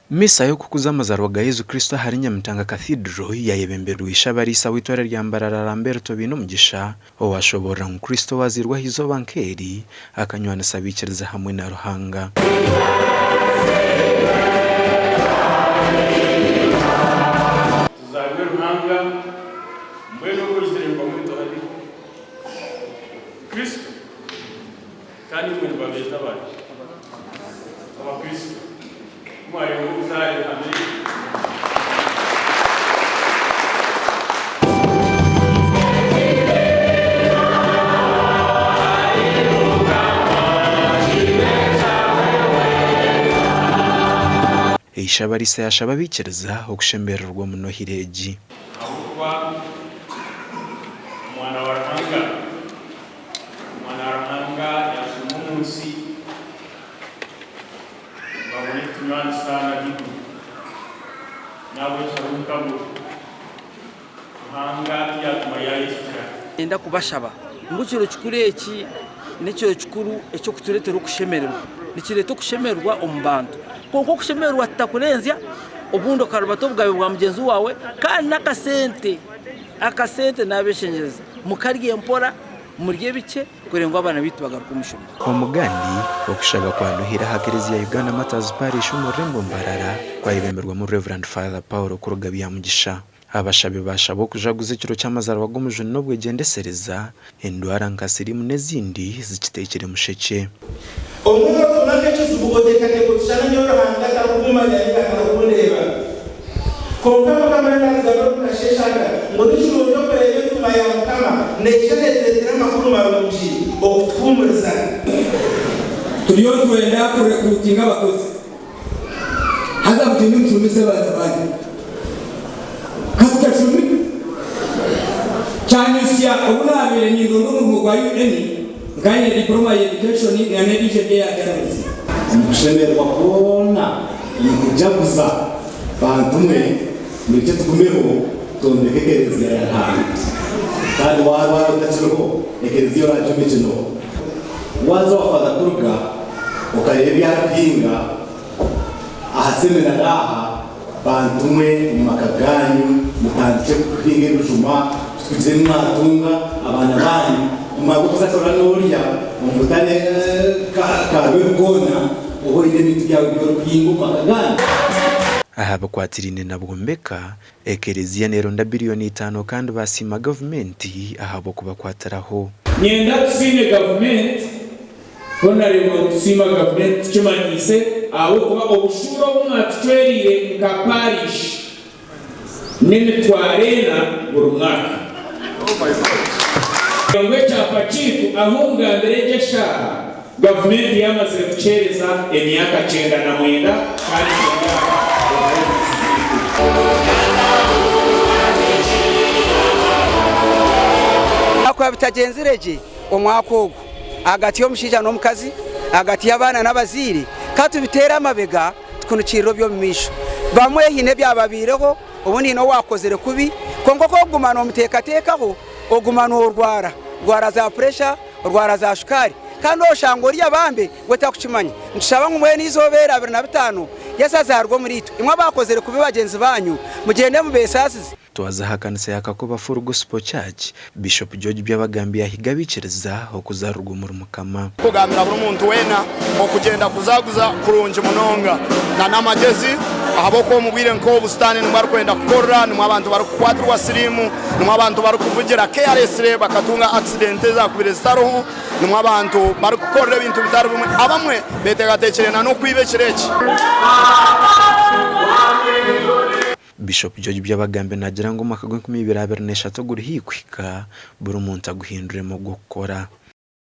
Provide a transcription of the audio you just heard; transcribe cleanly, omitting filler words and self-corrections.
Misa y'okukuza amazaarwa ga Yesu Kristo ahari Nyamitanga Cathedral yayebemberwa Ishe-abariisa w'eitware rya Mbarara Lamberto Bainomugisha owashoboorora ngu Kristo owazairwe aha izooba nk'eri akanywanisa abaikiriza hamwe na Ruhanga. Tuzaarwe Ruhanga, mbwenu ogwo oizire nibamweta oha? Kristo. Kandi imwe nibabeeta bari? Abakristo. Ku mwareeba obuzaare Amerika. Eishabarisa yashaba abaikiriza okushemererwa omu Nohiri egi. Ahabw'okuba Omwana wa Ruhanga. Omwana wa Ruhanga yaashuuma omu nsi ngu abone kutunywanisa na Iguru. N'ahabw'ekyo hariho omukago. Ruhanga tiyaatuma yaayehikira. Niinyenda kubashaba ngu ekiro kikuru eki n'ekiro kikuru eky'okutureetera okushemererwa. Nikireeta okushemererwa omu bantu. Kwonka okushemererwa tutakurenzya, obundi okarubata obugabe bwa mugyenzi waawe kandi n'akasente. Akasente nabeshengyereza mukarye mpora, murye bikye kureba ngu abaana baitu bagaruka omu ishomero. Omugandi, okushaba kwanuhire aha Klezia Uganda Martyrs Parish omu rurembo Mbarara kwayebemberwamu Rev. Father Paul kuruga Byamugisha. Abashabi baashabwa okujaguza ekiro ky'amazarwa g'omujuni n'obwegyendesereza, endwara nka siriimu n'ezindi zikiteekire mushekye. Obumwe nootunga nk'ekizibu oteekateeka oti shana nyowe Ruhanga tarikummanya nainga tarikundeeba. Kwonka Mukama naatugambira omu kasheeshe aka ngu ni kirungi okureeba entumwa ya Mukama neija neetureetera amakuru marungi okutuhuumuriza. Turiyo nitwenda kurekrutinga abakozi haza mugyende mushomese abaana banyu. Ka tutashome. Kyanyusya obu naabaire nindonda omurimo gwa UN, nkaba nyine diploma ya Education na n'endiijo eri eya Journalism. Omu kushemererwa kwona omu kujaguza, bantu mwe murekye tugumeho twombeke ekereziya ya Ruhanga. Kandi waarwara otakiriho, ekereziya oraagyombekye n'oha? Waaza owa Father Kuruga okareeba ebi arikuhinga aha seminari aha, bantu mwe omu maka gaanyu mutandikye kuhinga ebijuma kugire ebi mwatunga abaana baanyu omu mwanya gw'okuza kugura n'orya omu butare ka Rwebikoona oba oine ebintu byawe ebi orikuhinga omu maka gaanyu. Aha bikwatiraine na Bwombeka, Ekereziya neeronda biriyoni itaano kandi baasiima gavumenti ahabw'okubakwatiraho. Nyenda tusiime gavumenti, Honarebo nitusiima gavumenti tukimanyiise ahabw'okuba obushuura obu mwatucwereire nka parish n'emitwaro ena buri mwaka. Kugira ngu ekyapa kyaitu ahu ngambira egi eshaaha gavumenti yaamazire kukiheereza emyaka 99 kandi kiri aha omu ofiisi zaitu. Ahakuba bitagyenzire gye omwaka ogu ahagati y'omushaija n'omukazi, ahagati y'abaana n'abazaire, ka tubiteere amabega tukunukirire oby'omumaisho. Bamwe haine ebyababaireho, obundi haine owaakukozire kubi, kwonka ku orikuguma noomuteekateekaho, oguma noorwara, orwara za puresha, orwara za shukaari, kandi oshanga oriya bambe we tarikukimanya. Nitushaba ngu mbwenu eizooba eri 25, Yesu azaarwe omuriitwe. Imwe abaakozire kubi bagyenzi baanyu, mugyende mubeesaasize. Twaza aha kanisa ya Kakoba Full Gospel Church, Bishop George Byabagambi yahiga abaikiriza okuzarirwa omuri Mukama. Kugambira buri muntu weena okugyenda kuzaguza kurungi munonga na n'amagyezi ahabw'okuba omu bwire nk'obu sitaane nimwo arikwenda kukorera, nimwo abantu barikukwatirwa siriimu, nimwo abantu barikuvugira carelessly bakatunga accident ezakubire zitariho, nimwo abantu barikukorera ebintu bitari bimwe. Abamwe beteekateekire na n'okwiba ekiro eki. Bishop George Byabagambi naagira ngu omwaka gw'enkumi ibiri abiri n'eshatu oguri haihi kuhika, buri muntu aguhinduremu ogw'okukora.